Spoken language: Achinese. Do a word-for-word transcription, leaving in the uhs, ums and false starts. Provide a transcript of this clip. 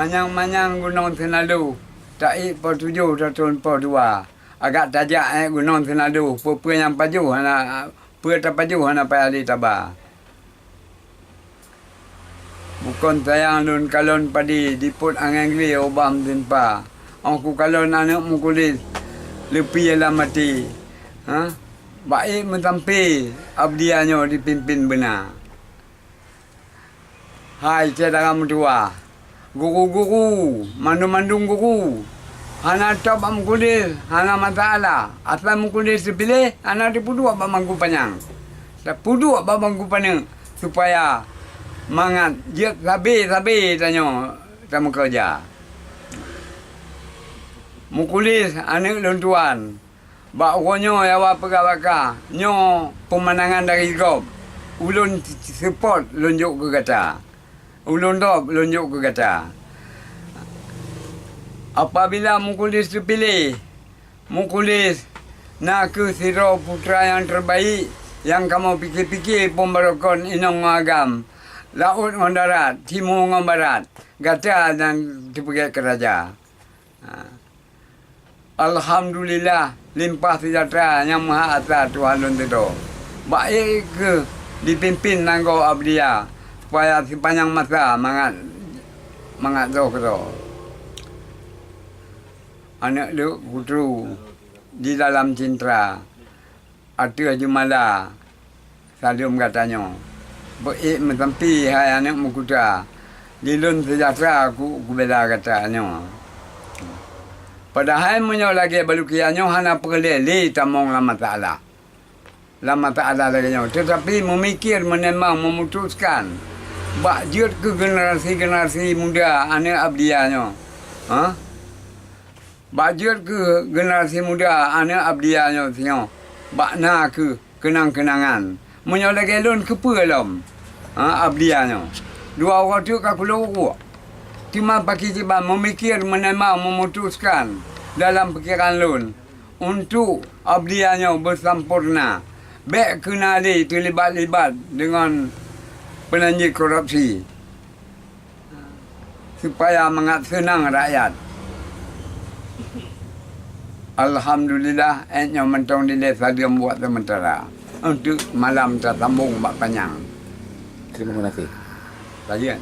Manyang-manyang gunong Seunalo, taék po tujoh tatron po dua. Agak tajak ék gunong Seunalo, peue-peue nyang pajoh hana, peue tapajoh hana payah lé taba. Bukon sayang lôn kalon padé, dipot angén glé ubah meusimpa. Óh kukalon aneuëk meukulét, leupie lam até. Ha? Baék meusampé Abdia nyoe dipimpén beuna. Hai syedara meutuwah, guru-guru, mandum-mandum guru, hana top bak meukulét, hana masalah. Asai meukulét teupiléh, hana teupeuduek bak bangku panyang. Teupeuduek bak bangku paneuk, supaya mangat jeuet sabe-sabe tanyoe tameukeureuja. Meukulét aneuëk lôn tuan, bak uroe nyoe Yawa peugah baka, nyoe peumandangan dari gob. Ulôn seupôt lôn jok keu gata. Ulôn dop lôn jok keu gata. Apabila meukulét teupiléh, meukulét na kheueh sidroe putra nyang teubaék nyang kamoe pike-pike pom barokon inong ngon agam, laôt ngon darat, timu ngon barat, gata nyang teupeugét keu raja. Ha. Alhamdulillah, limpah seujahtera nyang meuhak asa Tuhan lôn sidroe. Baék kheueh dipimpén nanggroe Abdia, supaya sipanyang masa mangat, mangat zoh keudroe. Aneuëk leuek kutru di dalam cintra, ateueh jeumala saleuem gata nyoe. Beuék meusampi hai aneuëk meukuta, di lôn seujahtera ku, kubela gata nyoe. Padahai meunyoe lagée balukia nyoe hana peureulée lé tamong lam masalah. Lam masalah lagée nyoe, teutapi meumikir, meunimbang, meumutuskan bak jeuet keu generasi-generasi muda aneuëk Abdia nyoe. Ha? Bak jeuet keu generasi muda aneuëk Abdia nyoe singoh, bak na kheueh keunang-keunangan. Meunyoe lagée lôn, keupeue lom, ha, Abdia nyoe? Dua uroe teuk ka kulôn uruek. Teuma pakri kiban meumikir, meunimbang, meumutuskan dalam pikeran lôn untuk Abdia nyoe beusampoereuna. Bék keu na lé teulibat-libat deungon peunanjét korupsi. Supaya mangat seunang rakyat. Alhamdulillah, ék nyoe mantong dilée saleuem buet seumeutara. Untuk malam tasambong bak panyang. Terima kasih. Sajan.